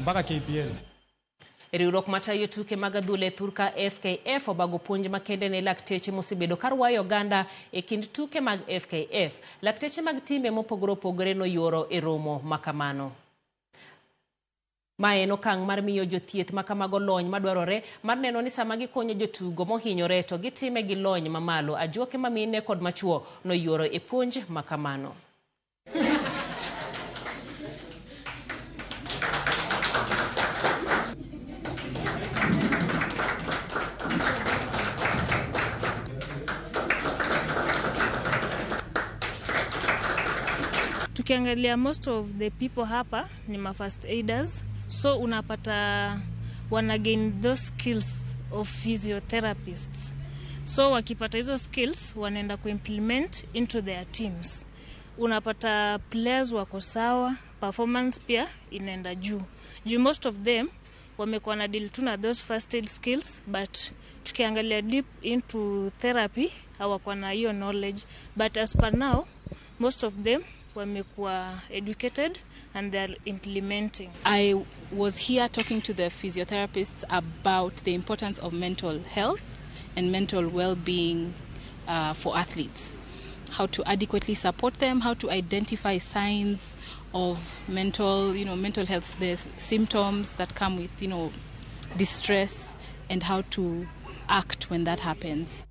Mpaka KPL. Riwruok matayo tuke mag adhula e thurka FKF obago puonj makende ne lakteche mosebedo karwayo oganda e kind tuke mag FKF. Lakteche mag timbe mopogore opogore noyuoro e romo makamano. Ma en okang' mar miyo jothieth makamago lony madwarore mar neno ni sama gikonyo jotugo mohinyore to gitime gi lony mamalo. Ajuoke mamine kod machuo noyuoro e puonj makamano. Tukiangalia most of the people hapa ni ma first aiders, so unapata wana gain those skills of physiotherapists. So wakipata hizo skills wanaenda kuimplement into their teams. Unapata players wako sawa, performance pia inaenda juu. Juu most of them wamekuwa na deal tu na those first aid skills, but tukiangalia deep into therapy hawakuwa na hiyo knowledge, but as per now most of them wamekuwa educated and they are implementing. I was here talking to the physiotherapists about the importance of mental health and mental well-being for athletes. How to adequately support them, how to identify signs of mental health, the symptoms that come with distress, and how to act when that happens.